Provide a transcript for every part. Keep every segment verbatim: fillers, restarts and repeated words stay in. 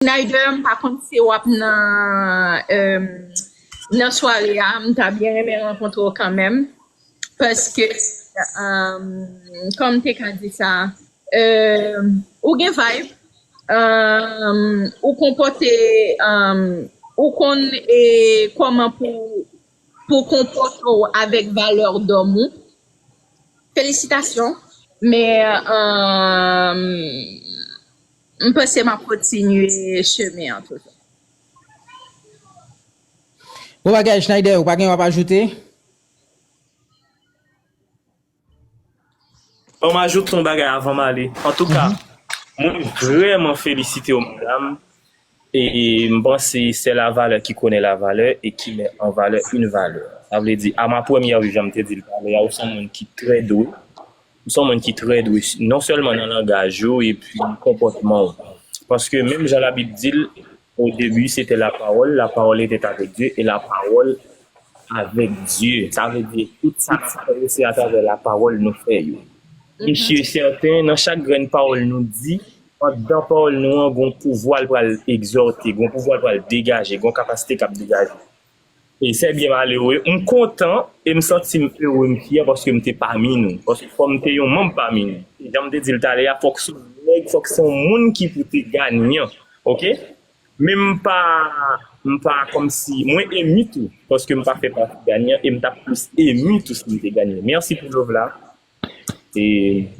Schneider, m pa konn si w ap nan, euh, nan sware a, m ta byen renmen rankontre w kanmenm. Paske, um, kòm te ka di sa, um, ou gen vibe, um, ou konpòte, um, ou konn e kòman pou, pou konpòte w avèk valè dòm ou. Felisitasyon. Men, um, m panse m ap kontinye chemen an toujou. Bon bagay, Schneider, ou pa gen w ap ajoute? Ban m ajoute yon bagay avan m ale. Antouka, mwen vrèman felisite w, madam. E m panse c'est la valeur qui connaît la valeur et qui met en valeur une valeur. Sa vle di, à ma première vue, jan m te di l talè a, ou se yon moun ki trè dwe. Ou se yon moun ki trè dwe, non sèlman nan langaj ou, epi nan konpòtman w. Paske menm jan Labib di l, au début, c'était la parole, la parole était avec Dieu, et la parole avec Dieu. Sa vle di, tout sa k fè yo, se atravè lapawòl nou fè yo. E sèten, nan chak grenn pawòl nou di, anndan pawòl nou an, gon pouvwa l pral egzòte, gon pouvwa l pral degaje, gon kapasite k ap degaje. E sè byen malere, m kontan e m santi m ere, m fyè paske m te pami nou. Paske fò m te yon manm pami nou. E jan m te di l talè a, fòk se yon nèg, fòk se yon moun ki pou te ganyan. Oke? Men m pa, m pa kòmsi, mwen emi tou, paske m pa fè pati ganyan, e m t ap plis emi tou si m te ganyan. Mèsi pou love la. E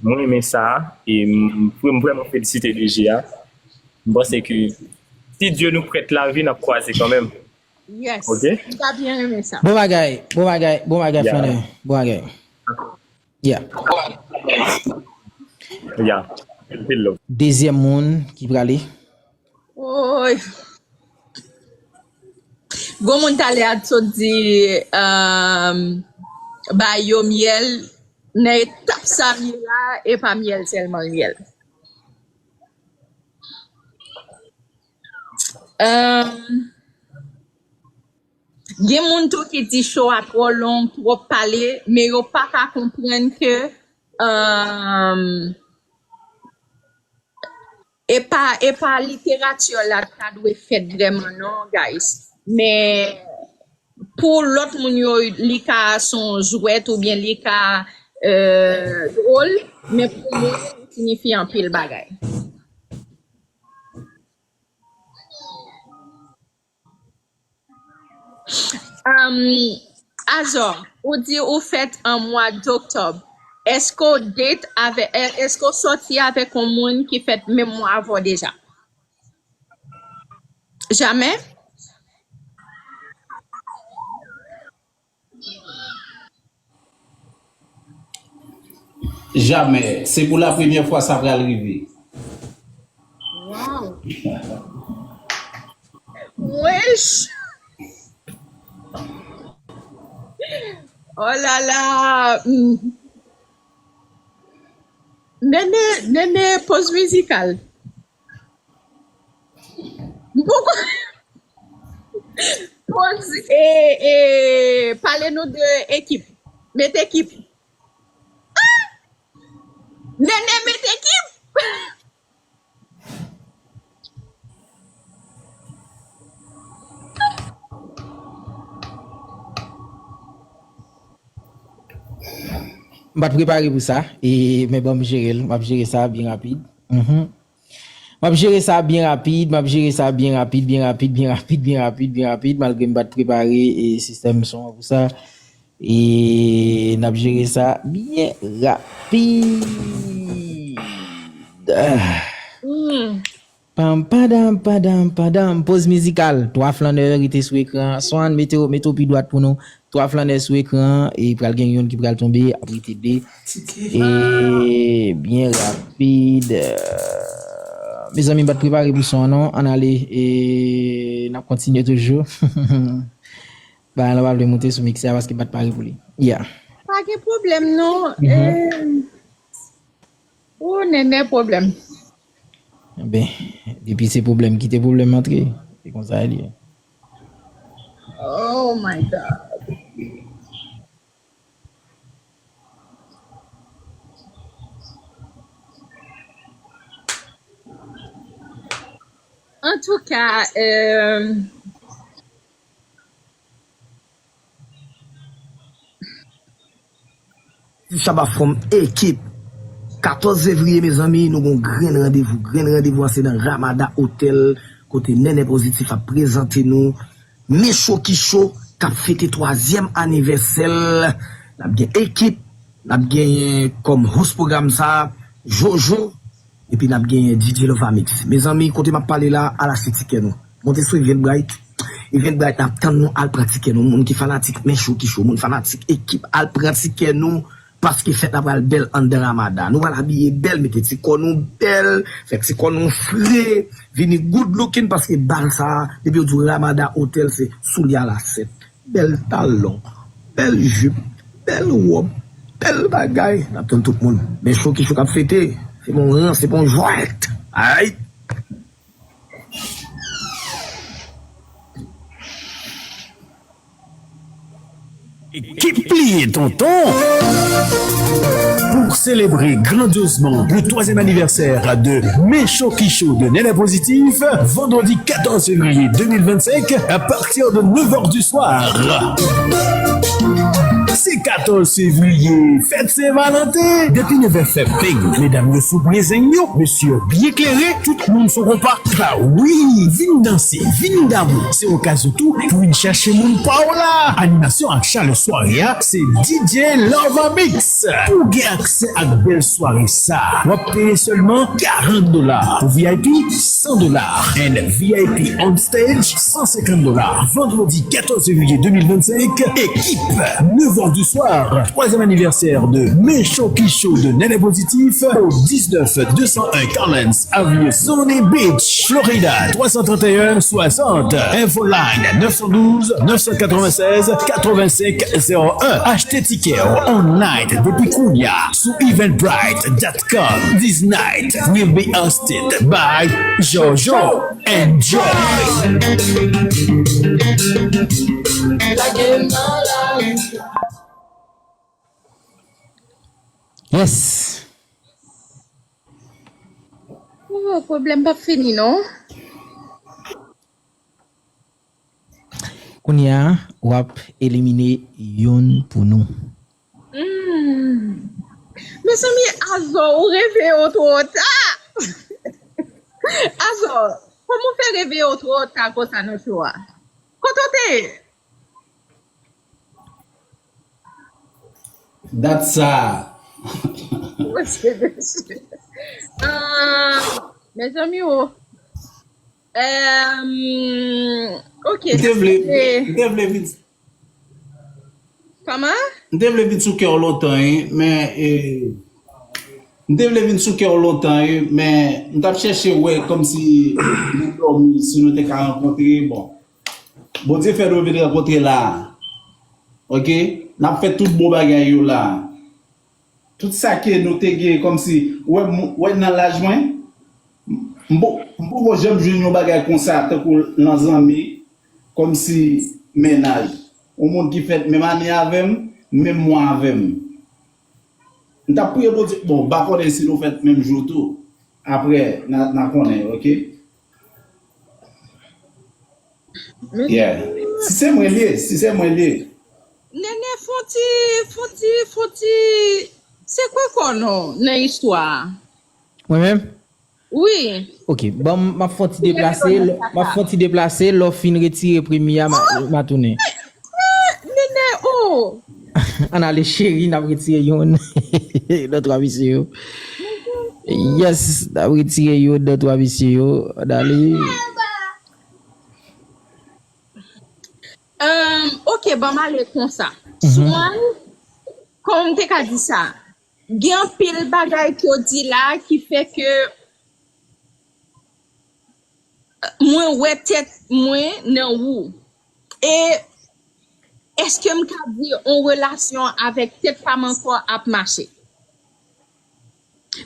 mwen renmen sa, e m, m vrèman felisite D G a. M panse ke si Dye nou prèt lavi, n ap kwaze kanmenm. Yes. Ok? M ta byen renmen sa. Bon bagay, bon bagay, bon bagay, yeah. Flannè. Bon bagay. Yeah. Yeah. Anpil love. Dezyèm moun ki prale. Woy. Gon moun talè a t sot di, um, ba yo myèl, nan etap sa m ye la, e pa myèl sèlman l myèl. Um, gen moun tou ki di show a twò long, twòp pale, men yo pa ka konprann ke, um, e pa, e pa literati la ta dwe fèt vrèman non, guys. Men pou lòt moun yo, li ka se yon jwèt oubyen li ka, euh, dwòl, men pou mwen, li siyifi anpil bagay. Um, Azor, ou di ou fèt an mwa doktòb. Èske w date avè, èske w sòti avèk yon moun ki fèt menm mwa avè w deja? Jamè? Jamè. Se pou la premyè fwa sa pral rive. Wow. Wesh. Oh la la. Hmm. Nene, Nene, poz mizikal. Poko. Poz, e, e, pale nou de ekip. Met ekip. Ah! Nene met ekip. M pa t prepare pou sa, e, men ban m jere l. M ap jere sa byen rapid. Mhm. M ap jere sa byen rapid, m ap jere sa byen rapid, byen rapid, byen rapid, byen rapid, byen rapid, malgre m pa t prepare, e, sistèm son an pou sa. E n ap jere sa byen rapid. Ah. Pam, padam, padam, padam. Poz mizikal. Twa flannè rete sou ekran an. Swan, mete w, mete w pi dwat pou nou. Twa flannè sou ekran an. E pral gen youn ki pral tonbe. Ap rete de. E byen rapid. Mezanmi, m pa t prepare pou son an, non. Ann ale. E n ap kontinye toujou. Bagay la pa vle moute sou mikse a paske m pa t pare pou li. Yeah. Pa gen pwoblèm, non. Mhm. Eh, Ou Nene pwoblèm. Ben, depi se pwoblèm kite pwoblèm antre. Se konsa l ye. Oh my God. Antouka, euh, Shabba From ekip. Katòz fevriye, mezanmi, nou gon grenn randevou. Grenn randevou a se nan Ramada Hotel, kote Nènè Pozitif ap prezante nou Men Cho Ki Cho k ap fete twazyèm anivèsè l. N ap gen ekip, n ap genyen kòm host pwogram sa, Jojo, epi n ap genyen D J Lovamix. Mezanmi, kote m ap pale la, al achte tikè nou. Monte sou Eventbrite. Eventbrite, n ap tann nou, al pran tikè nou. Moun ki fanatik Men Cho Ki Cho, moun fanatik ekip, al pran tikè nou. Paske fèt la pral bèl anndan Ramada. Nou pral abiye bèl, mete ti kò nou bèl, fè ti kò nou fre, vini good looking paske bal sa, depi yo di w Ramada Hotel, se soulye alasèt. Bèl talon, bèl jip, bèl wòb, bèl bagay. N ap tann tout moun. Men Cho Ki Cho k ap fete. Se pa yon rans, se pa yon jwèt. Ayayay! Ekip pliye tonton! Pour célébrer grandiosement le troisième anniversaire de Men Cho Ki Cho de Nènè Pozitif, vendredi quatorze février deux mille vingt-cinq, à partir de neuf heures du soir. Se katòz fevriye, fèt Sen Valanten! Depi nevè fè beng, medam yo sou prezeng yo, mesye yo byen klere, tout moun sou konpa. Ah wi, vin danse, vin damou. Se okazyon tou pou vin chache moun pa w la. Animasyon ak chalè sware a, se D J Love Mix. Pou gen aksè ak bèl sware sa, w ap peye sèlman karant dola. Pou V I P, san dola. And V I P on stage, san senkant dola. Vendredi quatorze février deux mille vingt-cinq, équipe, neuf heures du soir, troisième anniversaire de Men Cho Ki Cho de Nènè Pozitif au dix-neuf deux cent un Collins Avenue, Sunny Beach, Florida, trois cent trente et un soixante. Infoline neuf cent douze neuf cent quatre-vingt-seize quatre-vingt-cinq zéro un. Achte tikè w online depi kounya sou eventbrite dot com. This night will be hosted by Jojo. Enjoy! Yes. Oh, pwoblèm p ap fini non. Kounye a, w ap elimine youn pou nou. Hmm. Mezanmi, Azò, ou reveye w twò ta. Azò, kòman w fè reveye w twò ta konsa nan cho a? Kote w te ye? Dat sa. Ah, mezanmi, oh. Euh, ok. M te vle, m te vle vin, Kòman? M te vle vin sou kè w lontan, wi, men, eh, m te vle vin sou kè w lontan, wi, men m t ap chèche wè kòmsi nou dòmi, si nou te ka rankontre, bon. Bondye fè nou vin rankontre la. Ok? N ap fè tout bon bagay yo la. Tout sa ke nou te gen kòmsi, wè, m- wè nan laj mwen, m po- m poko janm jwenn yon bagay konsa tankou nan zanmi, kòmsi mennaj. Yon moun ki fèt menm ane avè m, menm mwa avè m. M t ap priye Bondye, bon, m pa konnen si nou fèt menm jou tou. Apre, n a, n a konnen, ok? Yeah. Si se mwen li ye, si se mwen li ye. Nènè, fon ti, fon ti, fon ti, se kwè kò non nan istwa a? Mwen menm? Wi. Ok, bon, m ap fon ti deplase, m ap fon ti deplase, lè w fin retire premye a, m a, m a tounen. Nènè, oh! Ann ale cheri, n ap retire youn nan twa mesye yo. Yes, n ap retire youn nan twa mesye yo. Ann ale. Um, ok, ban m ale konsa. Swan, kòman m te ka di sa? Gen anpil bagay ke w di la ki fè ke mwen wè tèt mwen nan ou. E èske m ka di yon relasyon avèk tèt pa m ankò ap mache?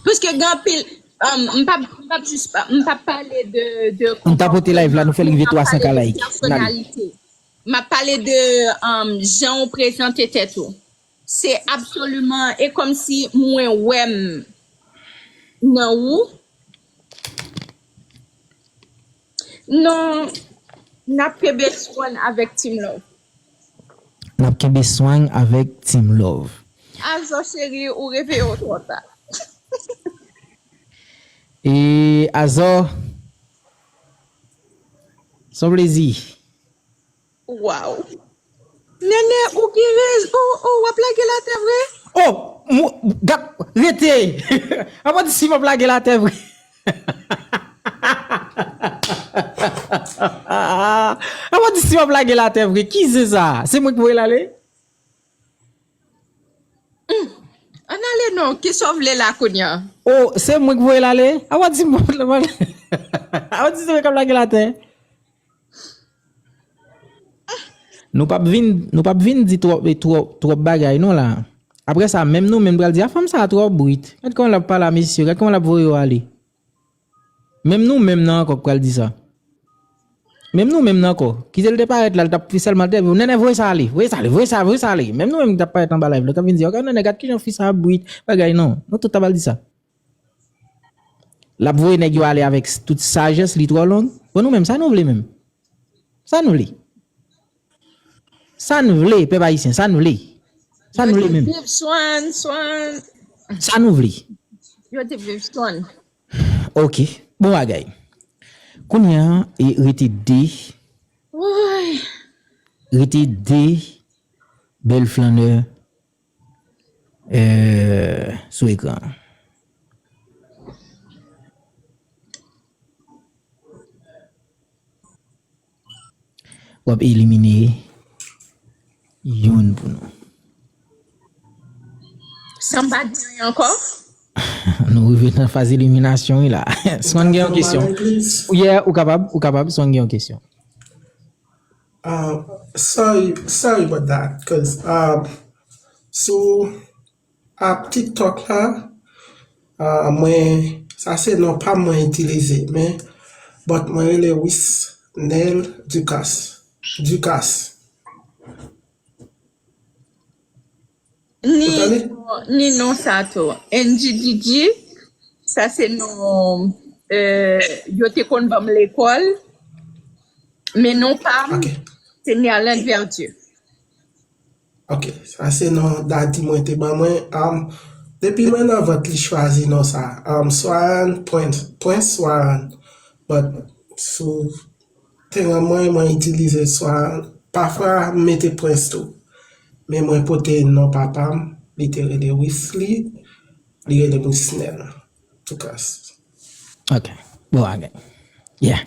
Paske gen anpil, um, m p ap, m p ap jis, m p ap pale de, de M ta pote live la, nou fè l rive twa san K like. Pèsonalite. M ap pale de um, jan w prezante tèt ou. Se absoliman, e kòmsi mwen wè m nan ou. Non, n ap kenbe Swan avèk Team Love. N ap kenbe Swan avèk Team Love. Azò cheri, ou reveye w twò ta. E Azò, s on plezi. Waw. Nènè, ou gen rèz, ou, ou w ap lage l atè vre? Oh, mou, gad, rete. Apa di si m ap lage l atè vre? Apa di si m ap lage l atè vre? Ki zen sa? Se mwen ki voye l ale? Ann ale non, kisa w vle la kounye a? Oh, se mwen ki voye l ale? Apa di si m ap, apa di se mwen k ap lage l atè? Nou p ap vin, nou p ap vin di twòp, twòp, twòp bagay non la. Apre sa, menm nou menm pral di, a fanm sa a twò brit. Gad kòman l ap pale a mesye yo, gad kòman l ap voye yo ale. Menm nou menm nan ankò k pral di sa. Menm nou menm nan ankò. Kite l te parèt la, l t ap sèlman te di, Nènè voye sa ale, voye sa ale, voye sa, voye sa ale. Menm nou menm ki t ap parèt anba live la, k ap vin di, gad Nènè, gad kijan fi sa a brit, bagay non. Nou tout t ap al di sa. L ap voye nèg yo ale avèk tout sajès li twò long. Bon, nou menm, sa nou vle menm? Sa n vle? Sa n vle, pèp ayisyen, sa n vle? Sa n vle menm? Viv Swan, Swan. Sa nou vle? Yo te viv Swan. Ok, bon bagay. Kounye a, e rete de. Woy. Rete de bèl flannè euh, sou ekran an. W ap elimine youn pou nou. San pa di anyen ankò? Nou rive nan faz eliminasyon wi la. Swan gen yon kesyon. Yeah, ou kapab, ou kapab, Swan gen yon kesyon. Uh, sorry, sorry about that, cause uh, sou app TikTok la, uh, mwen, sa se non pa mwen itilize, men, but mwen rele Wisnel Ducasse. Ducasse. Ni, ni non sa tou. N G D G, sa se non euh, yo te konn ban m lekòl, men non pa m, okay. Se Nerland Verdieu. Ok, sa se non dadi mwen te ban mwen. Um, depi mwen nan vant li chwazi non sa. Um, Swan, Prince, Prince Swan. But sou Te rann mwen, mwen itilize Swan. Pafwa, m mete Prince tou. Men mwen pote non papa m, li te rele Wisly, li rele Wisnel. Ducasse. Ok. Bon bagay. Yeah.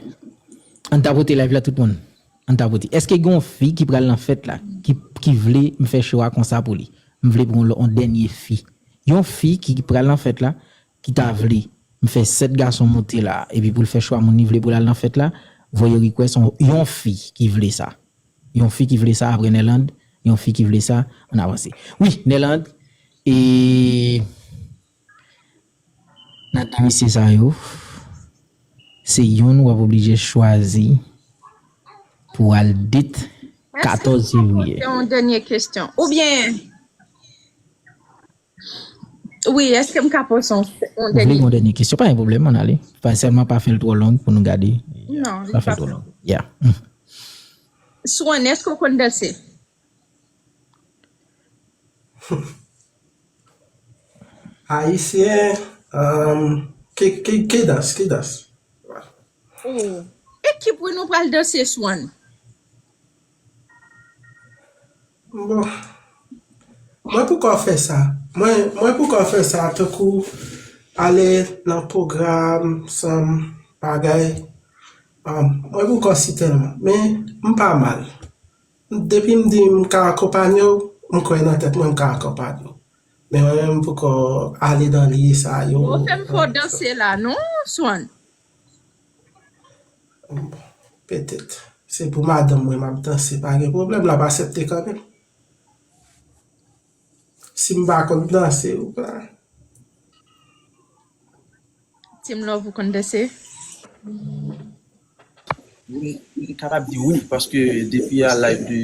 Ann tapote live la tout moun. Ann tapote. Èske gen yon fi ki pral nan fèt la, ki, ki vle m fè cho a konsa pou li? M vle pran yon dènye fi. Yon fi ki pral nan fèt la, ki ta vle m fè sèt gason monte la, epi pou l fè chwa moun li vle pou l al nan fèt la, voye request yon, yon fi ki vle sa. Yon fi ki vle sa apre Nerland, yon fi ki vle sa, ann avanse. Wi, Nerland, e nan de mesye sa yo, se youn w ap oblije chwazi pou al date katòz fevriye. Yon dènye kesyon. Oubyen, Wi, èske m ka poze yon, yon dènye? Ou vle yon dènye kesyon? Pa gen pwoblèm, ann ale. Pa sèlman pa fè l twò long pou nou gade. Non, pa fè l twò long. Yeah. Swan, èske w konn danse? Ayisyen, um, ki, ki, ki dans, ki dans? Oh. E ki bri nou pral danse, Swan? Bon. Mwen poko fè sa. Mwen, mwen poko fè sa tankou ale nan pwogram, sanm, bagay. Um, mwen poko si tèlman. Men, m pa mal. Depi m di m ka akonpanye w, m kwè nan tèt mwen m ka akonpanye w. Men mwen menm m poko ale nan lye sa yo. Ou fè m fè w danse la non, Swan? Bon, petèt. Se pou madanm mwen m ap danse, pa gen pwoblèm, l ap aksepte kanmenm. Si m pa konn danse, ou pa. Team Love, ou konn danse? Wi, m kapab di wi, paske depi a laj de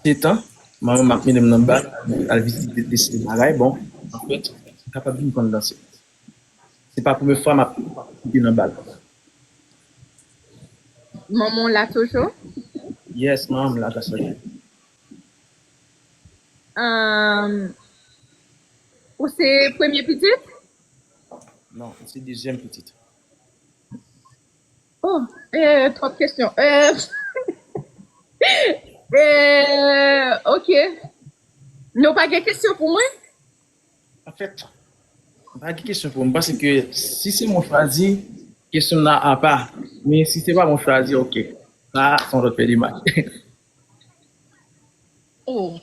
sèt an, manman m ap mennen m nan bal, al vizite de, de, de bagay, bon, anfèt, m kapab di m konn danse. Se pa premye fwa m ap kite nan bal. Manman w la toujou? Yes, manman m la, Pastor J. Um, ou se premye pitit? Non, m se dezyèm pitit. Oh, eh, twòp kesyon. Eh, eh, ok. Nou pa gen kesyon pou mwen? Anfèt, m pa gen kesyon pou ou. M panse ke si se mwen chwazi, kesyon nan apa. Men si se pa mwen chwazi, ok. Sa, se yon lòt pè de match. Oh.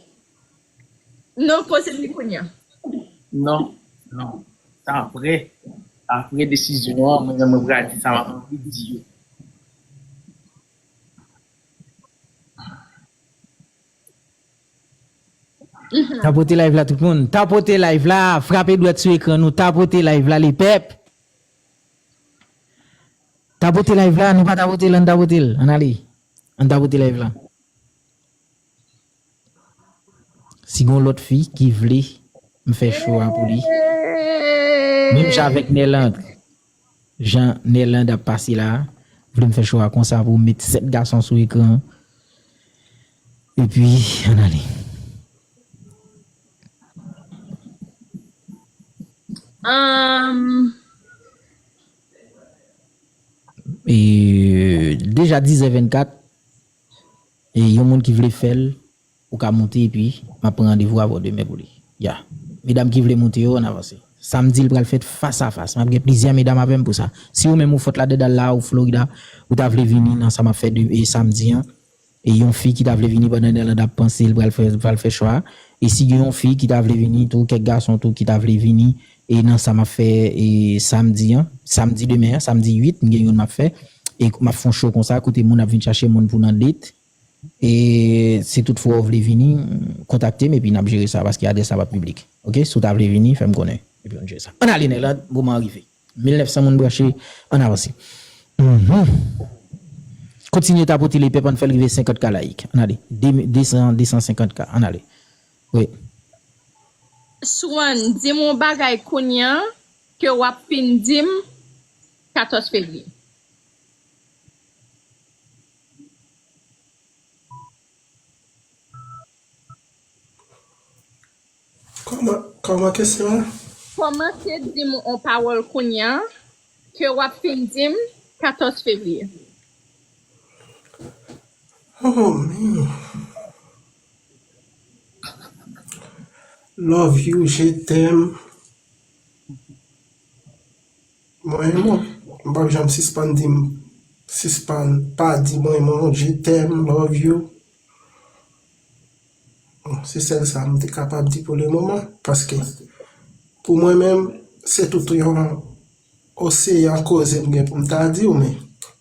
Non, poze m li kounye a. Non, non. Sa apre, apre desizyon an, mwen menm mwen pral di sa m ap anvi di yo. Tapote live la tout moun. Tapote live la. Frape dwèt sou ekran nou. Tapote live la lepèp. Tapote live la. Nou pa tapote l, ann tapote l. Ann ale. Ann tapote live la. Si gon lòt fi ki vle m fè cho a pou li. Menm jan avèk Nèland. Jan Nèland ap pase la. Vle m fè cho a konsa pou m met sèt gason sou ekran. Epi, ann ale. Um, E deja dizè vennkat. E yon moun ki vle fè l, ou ka monte epi m ap pran randevou avè w demen pou li. Ya. Medam ki vle monte yo, ann avanse. Samdi, l pral fèt fas a fas. M ap gen plizyè medam avè m pou sa. Si ou menm ou fòt ladan Dalla ou Florida, ou ta vle vini nan sa m ap fè de, e samdi an, e yon fi ki ta vle vini pandan Nèland ap panse l pral fè, pral fè cho a, e si gen yon fi ki ta vle vini tou, kèk gason tou ki ta vle vini, e nan sa m ap fè, e samdi an, samdi demen an, samdi uit, m gen youn m ap fè, e m ap fè yon cho konsa, kote moun ap vin chache moun pou nan date, e si tout fwa w vle vini, kontakte m epi n ap jere sa, paske adrès la p ap piblik. Ok, si w ta vle vini, fè m konnen, epi nou jere sa. Ann ale Nèland, moman an rive. Mil nèf san moun branche, ann avanse. Mhm. Kontinye tapote lepèp, ann fè l rive senkant K like. Ann ale. De, de san, de san senkant K, ann ale. Wi. Swan, di m yon bagay kounye a ke w ap fin di m katòz fevriye. Kòman, kòman kesyon an? Kòmanse di m yon pawòl kounye a ke w ap fin di m katòz fevriye. Oh, man. Love you, je t'aime. Mwen, mwen, m p ap janm sispann di m, sispann pa di mwen, mwen, je t'aime, love you. Bon, se sèl sa m te kapab di pou le moman, paske pou mwen menm, se tout yon oseyan koze m gen pou m ta di w, men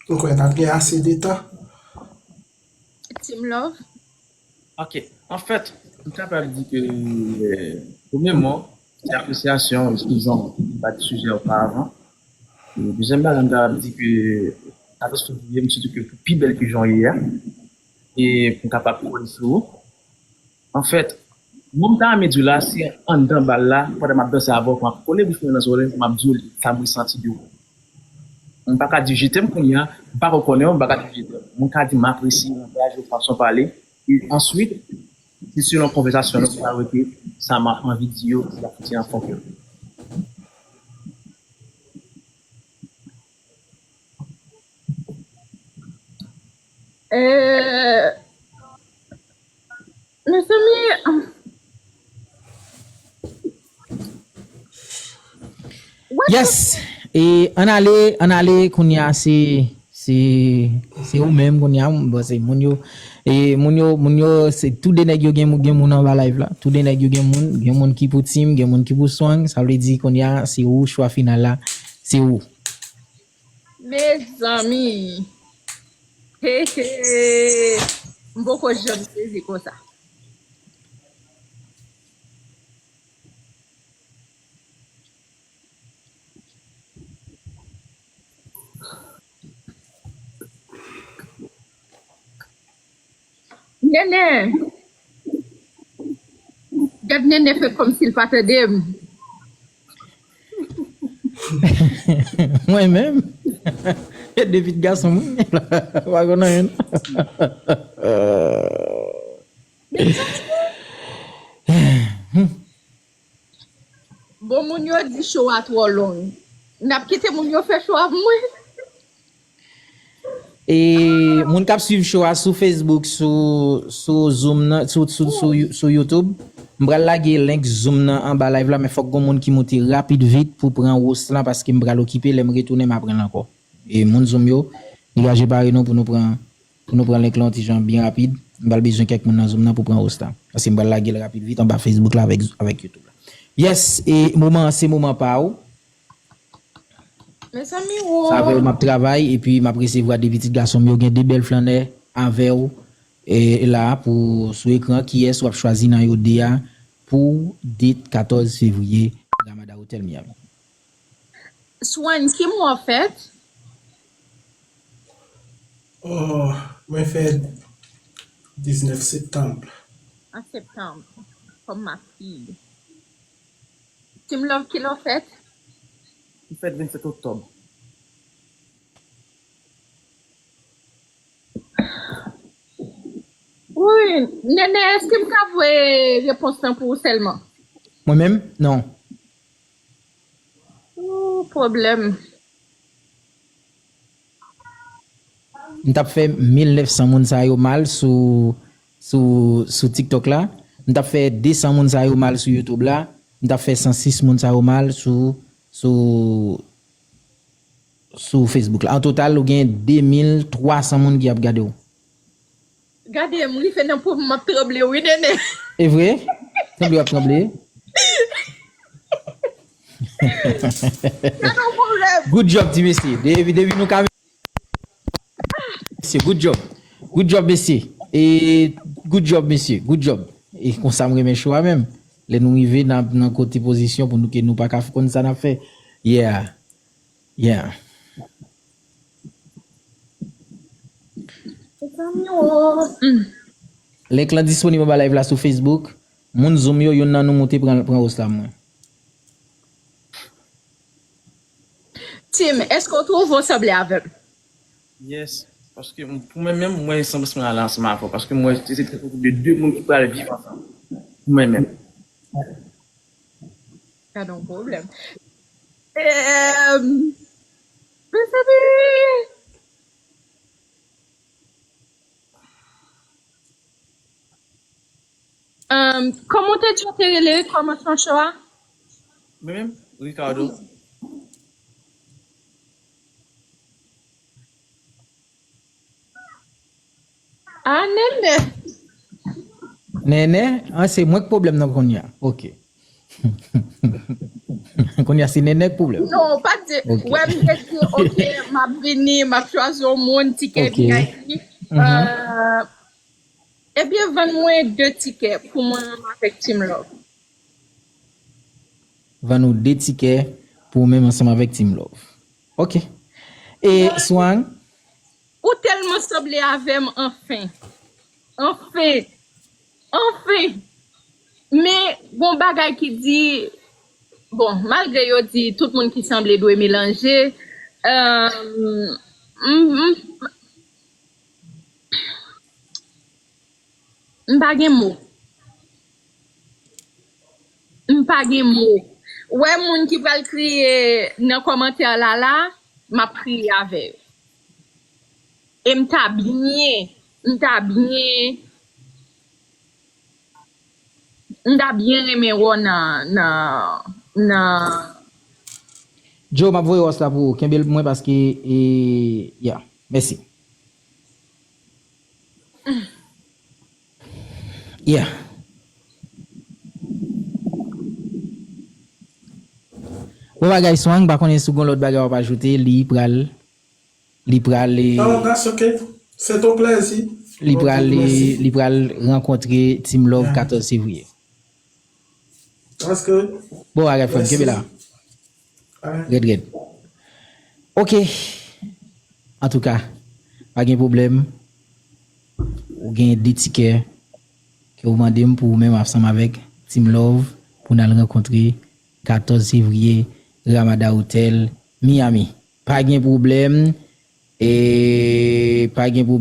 m kwè n ap gen ase de tan. Team Love. Ok. Anfèt, m kapab di ke, euh, premyèman, se apresyasyon, eskize m, m pa t sijè oparavan. E dezyèm bagay, m kapab di ke katòz fevriye, m swete ke pou pi bèl ke jan w ye a. E pou m kapab kole sou ou. Anfèt, mo m ta renmen di w la, se anndan bal la, pandan m ap danse avè w, pou m ap kole bouch mwen nan zòrèy, pou m ap di w sa m resanti de ou. M pa ka di je t'aime kounye a, m pa ko konnen w, m pa ka di je t'aime. Mwen ka di m apresye w, ankouraje w fason w pale. E answit, se selon konvèsasyon nou pral rete, sa m ap anvi di yo, sa ki an fon kè. Euh, Mezanmi, Yes. E ann ale, ann ale kounye a se, se, se ou menm kounye a, bon, se moun yo, e moun yo, moun yo, se tou de nèg yo gen, gen moun anba live la. Tou de nèg yo gen moun, gen moun ki pou Team, gen moun ki pou Swang. Sa vle di kounye a se ou, chwa final la, se ou. Mezanmi. He, he. M poko janm sezi konsa. Nene. Gad Nene fè kòmsi l pa tande m. Mwen menm? David gason mwen. Pa konn anyen. Bon, moun yo di show a twò long. N ap kite moun yo fè show a pou mwen. E moun k ap swiv show a sou Facebook, sou sou Zoom nan, sou sou sou, sou YouTube, m pral lage link Zoom nan anba live la, men fòk gon moun ki moute rapid vit pou pran host lan paske m pral okipe, lè m retounen m a pran l ankò. E moun Zoom yo, degaje pare nou pou nou pran pou nou pran link lan yon ti jan byen rapid. M pral bezwen kèk moun nan Zoom nan pou pran host la. Paske m pral lage l rapid vit anba Facebook la avèk avèk YouTube la. Yes, e moman an se moman pa ou. Mezanmi wo. Sa avè w m ap travay epi m ap resevwa de pitit gason m yo, gen de bèl flannè avè w e la pou sou ekran kiyès w ap chwazi nan yo de a pou date katòz fevriye Ramada Hotel Miami. Swan, ki mwa w fèt? Oh, mwen fèt diznèf septanm. An septanm, kòm ma fi. Team Love, kilè w fèt? M fèt vennsèt oktòb. Wi, Nene, èske m ka voye repons lan pou ou sèlman? Mwen menm? Non. Ooh, pwoblèm. M t ap fè mil nèf san moun sa yo mal sou sou sou TikTok la. M t ap fè de san moun sa yo mal sou YouTube la. M t ap fè san sis moun sa yo mal sou sou sou Facebook la. An total, ou gen de mil twa san moun ki ap gade w. Gade, m rive nan pwoblèm, m ap tranble, wi, Nene. E vre? Tranble w ap tranble? Gade yon pwoblèm. Good job, ti mesye. Depi, depi nou ka. Mesye, good job. Good job, mesye. E good job, mesye. Good job. E konsa m renmen show a menm. Lè nou rive nan, nan kote pozisyon pou nou ke nou pa ka konn sa n ap fè. Yeah. Yeah. Link lan disponib anba live la sou Facebook. Moun Zoom yo, youn nan nou moute pran pran host la mwen. Tim, èske w twouve w sanble avè m? Yes. Paske m- pou mwen menm, mwen sanble sanble ale ansanm avè w. Paske mwen se te de de moun ki pral viv ansanm. Pou mwen menm. Gade yon pwoblèm. Ehm, Mezanmi! Ehm, kòman w te di w te rele kòmansman show a? Mwen menm, Ricardo. Ah, Nene. Nene? Ah, se mwen k pwoblèm nan kounye a. Ok. Kounye a se Nene k pwoblèm. Non, pa di. Ok. Wè, m te di, ok, m ap vini, m ap chwazi yon moun, tikè Ok. V I P. Mhm. Euh, ebyen, vann mwen de tikè pou mwen menm avèk Team Love. Vann ou de tikè pou ou menm ansanm avèk Team Love. Ok. E Swang? Ou tèlman sanble avè m, anfen. Anfen. Anfen. Men, gon bagay ki di, bon, malgre yo di tout moun ki sanble dwe melanje, euh, m, m, m pa gen mo. M pa gen mo. Wè moun ki pral kriye nan kòmantè la la, m ap kriye avè yo. E m ta byen, m ta byen, m ta byen renmen wè w nan, nan, nan. Joe, m ap voye wòs la pou ou. Kenbe l pou mwen paske, e, ya. Mèsi. Yeah. Bon bagay Swang, pa konnen si w gon lòt bagay w ap ajoute, li pral, li pral, eh, Non, that's okay. C'est ton plaisir. Li pral, Ok, merci. Li pral rankontre Team Love Yeah. katòz fevriye. That's good. Bon bagay frè m, Merci. Kenbe la. Alright. Red, red. Ok. Antouka, pa gen pwoblèm. Ou gen de tikè ke ou mande m pou ou menm ansanm avèk Team Love pou n al rankontre katòz fevriye Ramada Hotel, Miami. Pa gen pwoblèm. E pa gen pwoblèm.